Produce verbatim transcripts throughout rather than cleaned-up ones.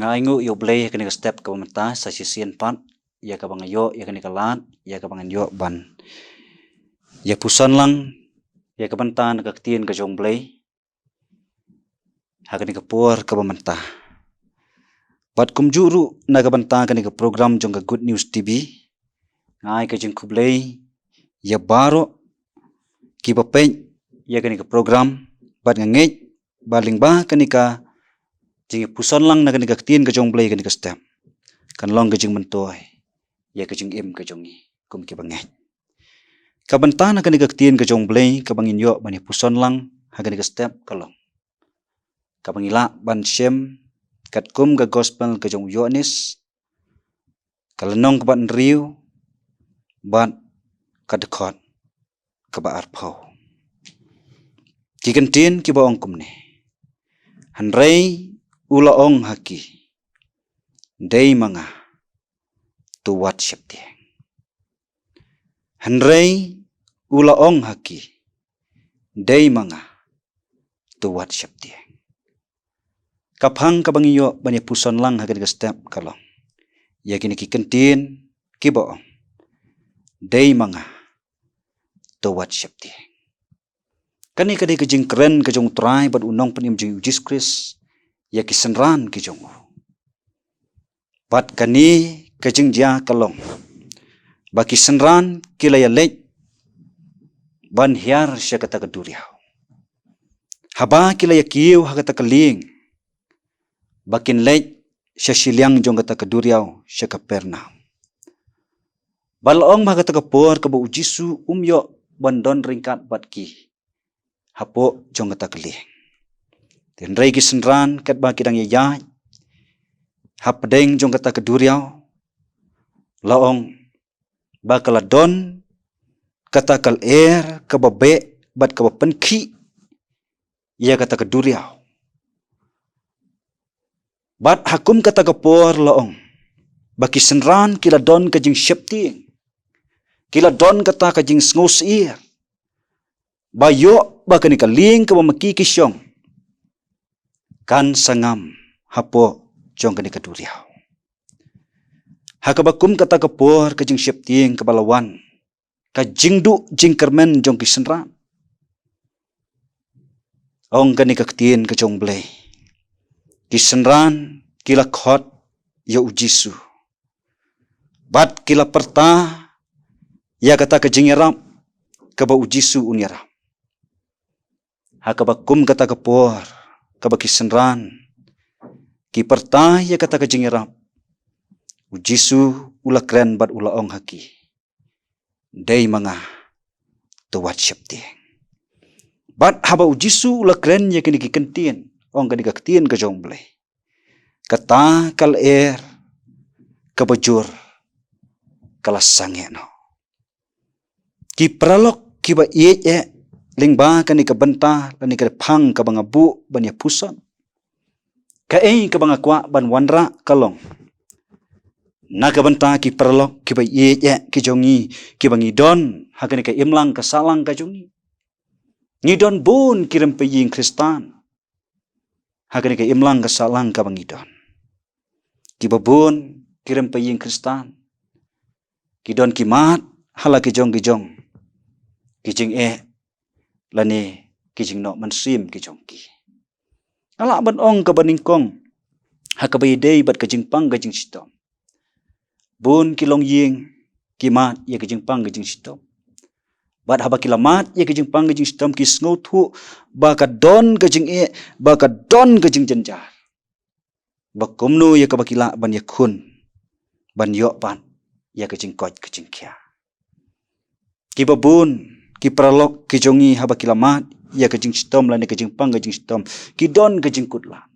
Nga ainguh ïa U Blei ha kane ka step kaba mynta sa shisien pat, ïa kaba nga ïoh ïa kane ka lad, ïa kaba ngan ïoh ban ïa puson lang ïa ka bynta na ka ktien ka jong U Blei ha kane ka por kaba mynta. Bad kumjuh ruh na ka bynta kane ka program jong ka Good News T V, nga ai ka jingkhublei ïa baroh kiba peit ïa kane ka program, bad nga ngeit ba lyngba kane ka jingpuson lang na kane ka ktien ka jong U Blei kane ka step kan long ka jingmyntoi ïa ka jingim ka jong ngi kum kiba ngeit. Ka bynta na kane ka ktien ka jong U Blei kaba ngin ïoh ban ïa puson lang ha kane ka step ka long kaba ngi lah ban shem katkum ka gospel ka jong u Ïoannis, ka lynnong kaba hynriew bad ka dkhot kaba arphew. Ki kyntien kiba ong kumne: Hynrei u la ong ha ki, dei ma nga, to wat sheptieng. Hynrei u la ong ha ki, dei ma nga, to wat sheptieng. Ka phang kaba ngi ïoh ban ïa puson lang ha kane ka step ka long ïa kine ki kyntien kiba ong, dei ma nga, to wat sheptieng. Kane ka dei ka jingkren ka jong U Trai bad U Nongpynim jong ngi U Jisu Khrist ïa ki synran ki jong u. Bad kane ka jingjia ka long ba ki synran ki la ïa leit ban hiar sha kata ka duriaw. Haba ki la ïa kiew ha kata ka lieng, ba kin leit sha shiliang jong kata ka duriaw sha Kapernaum. Ba la ong ba ha kata ka por kaba U Jisu um ïoh ban don ryngkat bad ki hapoh jong kata ka lieng. Hynrei ki synran katba ki dang ïaid hapdeng jong kata ka duriaw, la ong ba ka la don kata ka lyer kaba beh bad kaba pynkhih ïa kata ka duriaw. Bad ha kum kata ka por la ong ba ki synran ki la don ka jingsheptieng, ki la don kata ka jingsngewsyier, ba ïoh ba kane ka lieng kaba ma ki ki shong kan sa ngam hapoh jong kane ka duriaw. Ha kaba kum kata ka por ka jingsheptieng kaba la wan, ka jingduh jingkyrmen jong ki synran. Ong kane ka ktien ka jong U Blei, ki synran ki la khot ïa U Jisu bad ki la pyrta ïa kata ka jingïarap kaba U Jisu un ïarap. Ha kaba kum kata ka por kaba ki synran ki pyrta ïa kata ka jingïarap, U Jisu u la kren bad u la ong ha ki, dei ma nga, to wat sheptieng. Bad haba U Jisu u la kren ïa kine ki kyntien, ong kane ka ktien ka jong U Blei, kata ka lyer kaba jur ka la sangeh noh. Ki paralok kiba ïeit eh, lyngba kane ka bynta lane ka phang kaba nga buh ban ïa puson, kaei kaba nga kwah ban wanrah ka long na ka bynta ki paralok kiba ïeit eh ki jong ngi, kiba ngi don ha kane ka imlang ka sahlang ka jong ngi. Ngi don bun ki rympei ïing Khristan ha kane ka imlang ka sahlang kaba ngi don. Kiba bun ki rympei ïing Khristan ki don ki mad ha la ki jong ki jong ki jingeh lane ki jingnoh mynsiem ki jong ki. Nga lah ban ong kaba nyngkong ha kaba ïadei bad ka jingpang ka jingshitom. Bun ki longïing ki mad ïa ka jingpang ka jingshitom. Bad haba ki la mad ïa ka jingpang ka jingshitom ki sngewthuh ba ka don ka jingeh, ba ka don ka jingjynjar, ba kumno ïa kaba ki lah ban ïakhun ban ïoh pat ïa ka jingkoit ka jingkhiah. Kiba bun ki paralok ki jong ngi haba ki la mad ïa ka jingshitom lane ka jingpang ka jingshitom, ki don ka jingkut lad,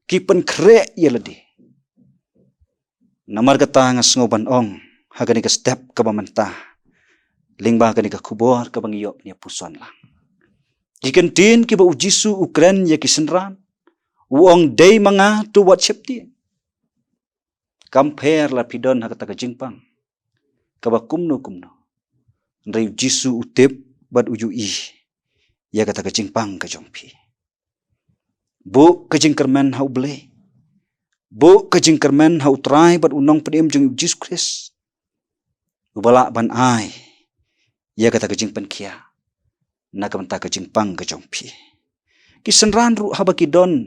ki pynkhreh ïa lade. Namar kata nga sngew ban ong ha kane ka step kaba mynta, lyngba kane ka khubor kaba ngi ïoh ban ïa puson lang, ki kyntien kiba U Jisu u kren ïa ki synran, u ong, dei ma nga, to wat sheptieng. Kam pher la phi don ha kata ka jingpang kaba kumno kumno, hynrei U Jisu u tip bad u ïohi ïa kata ka jingpang ka jong phi. Buh ka jingkyrmen ha U Blei Buh ka jingkyrmen ha U Trai bad U Nongpynim jong U Jisu Khrist, uba lah ban ai ïa kata ka jingpynkhiah na ka bynta ka jingpang ka jong phi. Ki synran ruh haba ki don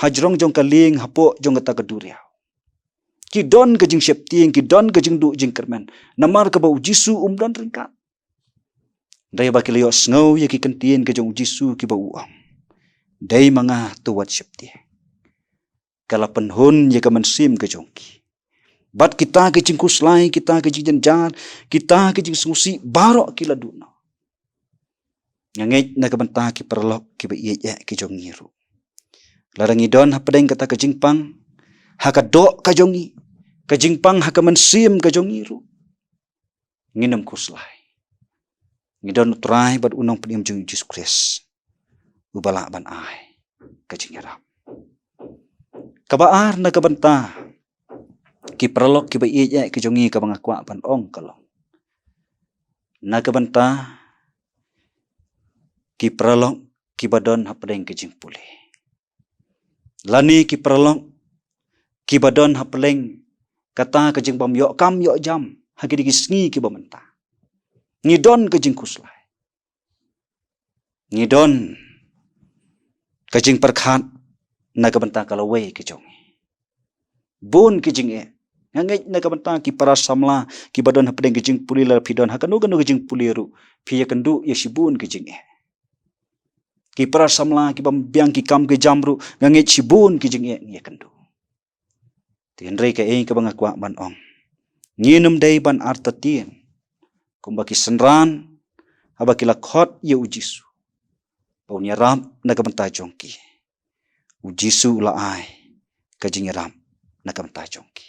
hajrong jong ka lieng, hapoh jong kata ka duriaw, ki don ka jingsheptieng, ki don ka jingduh jingkyrmen, namar kaba U Jisu um don ryngkat. Dei ba ki la ïohsngew ïa ki kyntien ka jong U Jisu kiba u ong, "Dei ma nga, to wat sheptieng." Ka la pynhun ïa ka mynsiem ka jong ki. Bad kita ki jingkhuslai, kita ki jingjynjar, kita ki jingsngewsih, baroh ki la duh noh. Nga ngeit na ka bynta ki paralok kiba ïeit eh ki jong ngi ruh, lada ngi don hapdeng kata ka jingpang ha ka doh ka jong ngi, ka jingpang ha ka mynsiem ka jong ngi ruh, ngin ym khuslai. Ngi don U Trai bad U Nongpynim jong U Jisu Khrist, uba lah ban ai ka jingïarap. Kaba ar na ka bynta ki paralok kiba ïeit eh ki jong ngi, kaba nga kwah ban ong ka long na ka bynta ki paralok kiba don hapdeng ka jingpule, lane ki paralok kiba don hapdeng kata ka jingbym ïoh kam ïoh jam ha kine ki sngi kiba mynta. Ngi don ka jingkhuslai, ngi don ka jingpyrkhat na ka bynta ka lawei ka jong ngi. Bun ki jingeh. Nga ngeit na ka bynta ki para samla kiba don hapdeng ki jingpule, lada phi don ha kano kano ki jingpule ruh, phi ïakynduh ïa shibun ki jingeh. Ki para samla kiba biang ki kam ki jam ruh, nga ngeit shibun ki jingeh ngi ïakynduh. Te hynrei kaei kaba nga kwah ban ong, ngin ym dei ban artatien kumba ki synran haba ki la khot ïa U Jisu ba un ïarap na ka bynta jong ki. U Jisu u la ai ka jingïarap na ka bynta jong ki.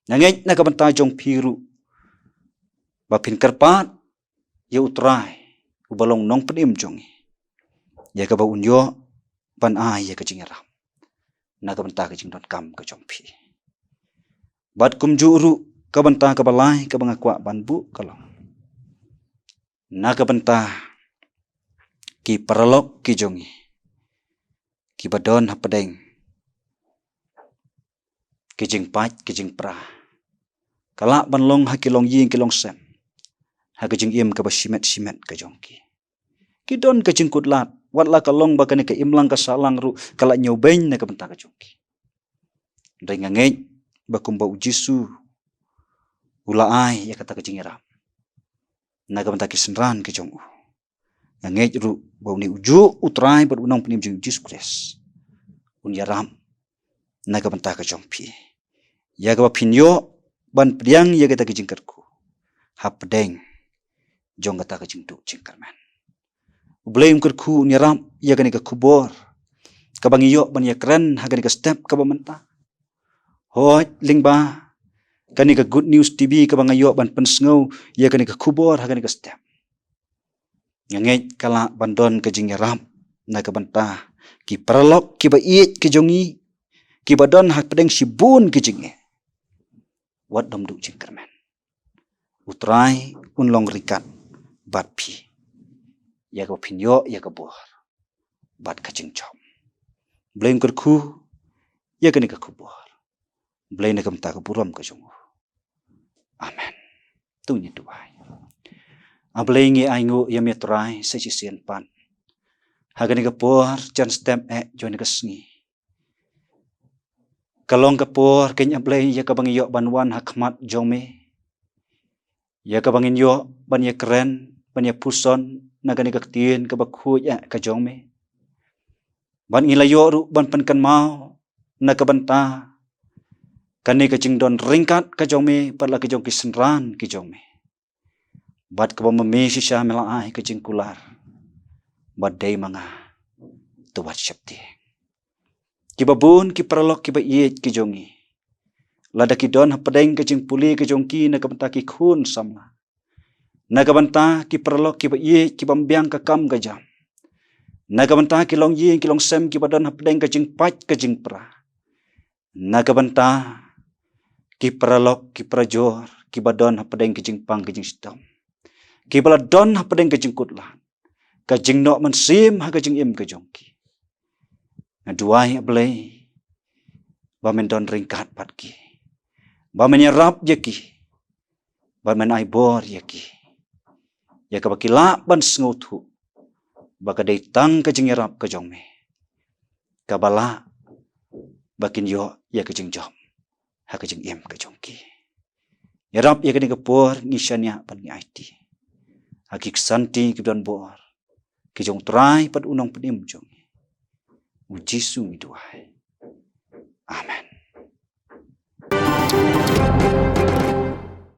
Nga ngeit na ka bynta jong phi ruh, ba phin kyrpad ïa U Trai uba long Nongpynim jong ngi, ïa kaba un ïoh ban ai ïa ka jingïarap na ka bynta ka jingdonkam ka jong phi. Bad kumjuh ruh ka bynta kaba lai kaba nga kwah ban buh ka long na ka bynta ki paralok ki jong ngi kiba don hapdeng ki jingpait ki jingpra. Ka lah ban long ha ki longïing ki longsem, ha ka jingim kaba shimet shimet ka jong ki. Ki don ka jingkutlad, wat la ka long ba kane ka imlang ka sahlang ruh ka la ñiewbeiñ na ka bynta ka jong ki. Hynrei nga ngeit ba kumba U Jisu u la ai ïa kata ka jingïarap na ka bynta ki synran ki jong u, nga ngeit ruh ba une ujuh U Trai bad U Nongpynim jong U Jisu Khrist un ïarap na ka bynta ka jong phi, ïa kaba phin ïoh ban pdiang ïa kata ka jingkyrkhu hapdeng jong kata ka jingduh jingkyrmen. U Blei un kyrkhu, un ïarap ïa kane ka khubor kaba ngi ïoh ban ïakren ha kane ka step kaba mynta. Hooid, lyngba kane ka Good News T V kaba nga ïoh ban pynsngew ïa kane ka khubor ha kane ka step, nga ngeit ka lah ban don ka jingïarap na ka bynta ki paralok kiba ïeit ki jong ngi, kiba don hapdeng shibun ki jingeh. Wat dum duh jingkyrmen. U Trai un long ryngkat bad phi, ïa kaba phin ïoh ïa ka bor bad ka jingjop. Blei un kyrkhu ïa kane ka khubor. Blei na ka bynta ka burom ka jong u. Amen. To ngin duwai. A Blei, ngi ainguh ïa me Trai sa shisien pat ha kane ka por jan step eh jong kane ka sngi. Ka long ka por keiñ, a Blei, ïa kaba ngi ïoh ban wan ha khmat jong me, ïa kaba ngin ïoh ban ïakren, ban ïapuson na kane ka ktien kaba khuid eh ka jong me. Bad ngi la ïoh ruh ban pynkynmaw na ka bynta kane ka jingdon ryngkat ka jong me bad la ki jong ki synran ki jong me. Bad kaba ma me shisha me la ai ka jingkular ba dei ma nga, to wat sheptieng. Kiba bun ki paralok kiba ïeit ki jong ngi, lada ki don hapdeng ka jingpule ka jong ki na ka bynta ki khun samla, na ka bynta ki paralok kiba ïeit kiba biang ka kam ka jam, na ka bynta ki longïing ki longsem kiba don hapdeng ka jingpait ka jingpra, na ka bynta ki paralok ki parajor kiba don hapdeng ka jingpang ka jingshitom, kiba la don hapdeng ka jingkutlad, ka jingnoh mynsiem ha ka jingim ka jong ki. Nga duwai, a Blei, ba men don ryngkat bad ki, ba men ïarap ïa ki, ba men ai bor ïa ki, ïa kaba ki lah ban sngewthuh ba ka dei tang ka jingïarap ka jong me kaba lah ba kin ïoh ïa ka jingjop ha ka jingim ka jong ki. Ïarap ïa kane ka por ngi shaniah bad ngi aiti ha ki ksanti ki don bor ki jong U Trai bad U Nongpynim jong ngi, U Jisu ngi duwai. Amen.